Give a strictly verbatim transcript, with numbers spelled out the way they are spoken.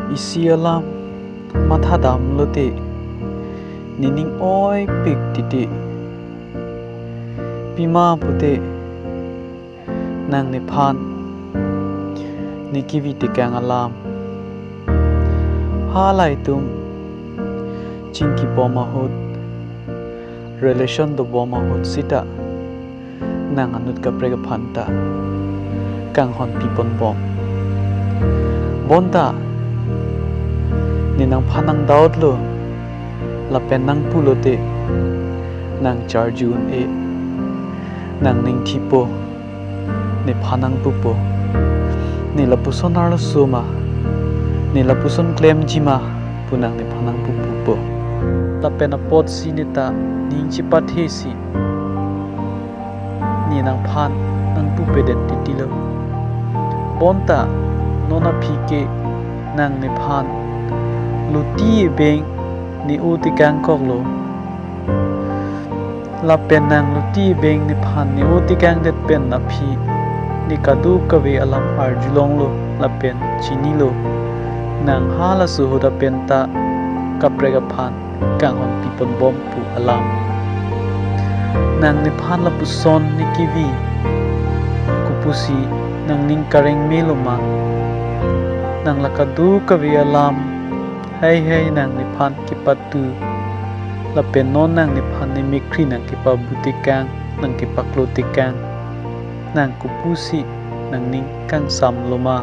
Isi alam mathadam lote, nening oipik titi. Pima pute, nang nephan ne kevi tekang alam. Halaitum chingkibom ahut, relation dobom ahut sita, nang anut kaprek aphan ta kanghon piponbom. Bonta ne nangphan nang-doubt lo, lapen nang pulote, nang charju un-e, nang ning thipo, nephan nang pupo. Ne lapuson arloso ma, ne lapuson klemji ma pu nang nephan nang pupo. Lapen apotsi ne ta ning chepathesi, ne nangphan nang pupedet titilo. Bonta non aphi ke nang nephan luti ebeng ne-o tekangkoklo. Lapen nang luti ebeng nephan ne-o tekangdet pen aphi, ne kadokave alam arjulonglo lapen chinilo. Nang halaso ahut pen ta kaprek aphan kanghon piponbom pu alam. Nang nephan lapuson ne kevi, kopusi nang ning kareng melo ma? Nang la kadokave alam heihei nang nephan kepatu, lapen non nang nephan ne mekkri nang kepabu tekang, nang kepaklo tekang, nang kopusi nang ning kangsamlo ma?